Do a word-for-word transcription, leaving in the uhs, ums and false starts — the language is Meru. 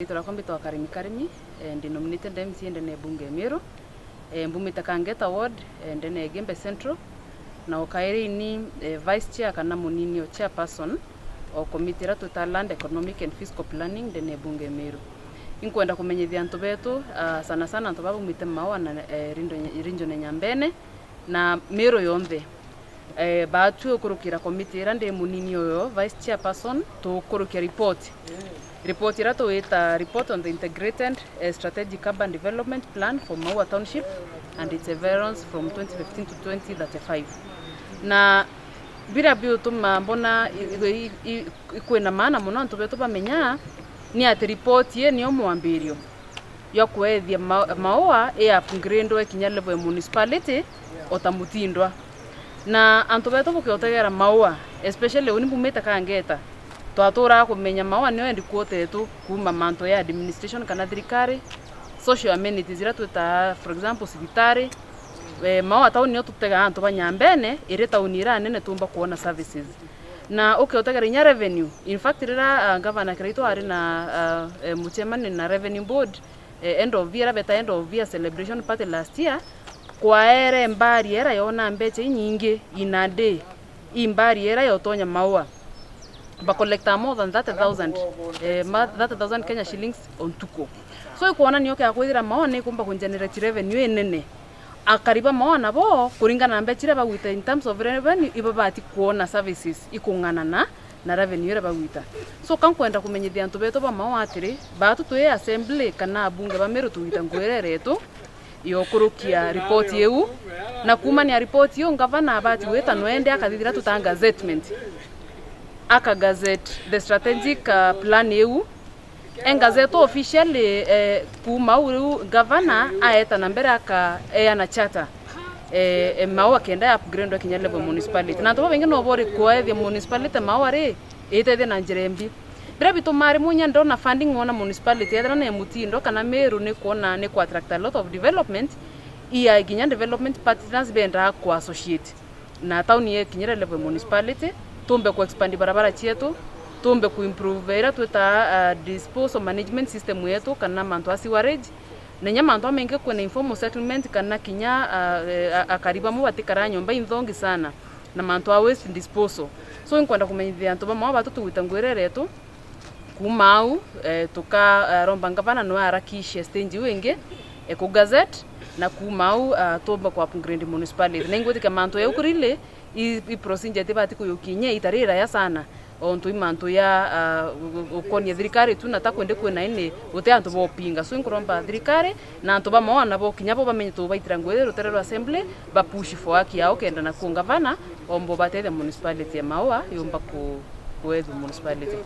Riitwa riakwa mbitagwa Karimi Karimi, eh, ndi nominated M C A ndene ya bunge ya Meru. Eh, mbumite Kangeta ward, eh, ndene ya Igembe Central, na o kairi ni, eh, vice chair kana munini o chairperson o committee iria twitaga Land, Economic and Fiscal Planning ndene ya bunge ya Meru. Inkwenda kumenyithia antu betu, ah, sana sana antu baba bumite Maua na, eh, Rindo-, Region ya Nyambene na Meru yonthe. Eh, baatwi ukurukira committee iria ndi munini uyo, vice chairperson, tukurukia report. Report iria tugwita report on the integrated, eh, strategic urban development plan for Maua Township and its environs from twenty fifteen to twenty thirty-five. Na biria biutuma mbona i-, i-, i-, i-, kwina maana mono antu betu bamenya ni ati report ii niyo mwambirio jwa kwethia Ma-, Maua i upgradwe kinya level ya municipality o ta Mutindwa. Na antu betu bukiotegera Maua, especially uni mbumite Kangeta, twaturaga kumenya Maua niyo headquarter yetu kuuma mantu ya administration kana thirikari, social amenities iria twitaga, for example, cibitari. Eh, Maua town niyo tutegaga antu ba Nyambene, iri town iria nene tuumba kwona services. Na ukiotegera inya revenue, in fact, riria, ah, Governor Kiraitu ari na, ah, eh, mucemani na revenue board, eh, end of year, beta end of year celebration party last year, kwaere mbari era yona mbecha inyingi in a day, i mbari era yotonya Maua. Ba collecta more than thirty thousand, eh, ma-, thirty thousand Kenya shillings o ntuku. So, ikwona nio kia kwithira Maua ni kumba ku generate revenue inene. Akari ba Maua nabo, kuringana na mbecha iria bagwita in terms of revenue, ibabati kwona services ikung'anana na revenue iria bagwita. So, ka nkwenda kumenyithia antu betu ba Maua atiri, baatu twi assembly kana abunge ba Meru tugwita ngugi iria iretu ya ukurukia report iu, na kuumania report iu, ngavana abati gwita nwende akathithira tuta gazettement, aka gazette the strategic, uh, plan iu, e gazette officially, eh, kuuma au riu ngavana aeta na mbere akaeana charter, eh, eh, Maua kenda ya upgrade kinya level municipality. Na antu babaingi no bori kuethia municipality Maua ri, itethia na njira imbi. Biria bituma rimwe inya ndona funding wona municipality, ethira ni Mutindo kana Meru ni kwona ni ku attract a lot of development, iya kinya development partners bendaa ku associate na town yekinyire level municipality, tumbe ku expand barabara cietu, tumbe ku improve iria twita, ah, disposal management system yetu kana mantu a sewerage, na inya mantu a maingi kwina informal settlement kana kinya, ah, eh, a-, akari bamwe batikara nyomba inthongi sana na mantu a waste disposal. So, inkwenda kumenyithia antu bamwe batu tugwita ngugi iria iretu. Kuuma au, eh, tuka, eh, romba ngavana no arakishe stage iu ingi, eh, ku gazette, na kuuma au, ah, tumba ku upgrade municipality. Na ingwitikia mantu jau kurili, i, i procedure itibati kuyukinya itari iraya sana. Ontu i mantu ya, ah, u-, u-, ukonia thirikari tu na ta kwendi kwina ini guti antu bopinga. So, inkuromba thirikari na antu ba Maua nabo kinya bo bamenye tubaitira ngugi rutere rwa assembly, ba push for haki yao kenda na ku ngavana ombo batethia municipality ya Maua yumba ku, kuethua municipality.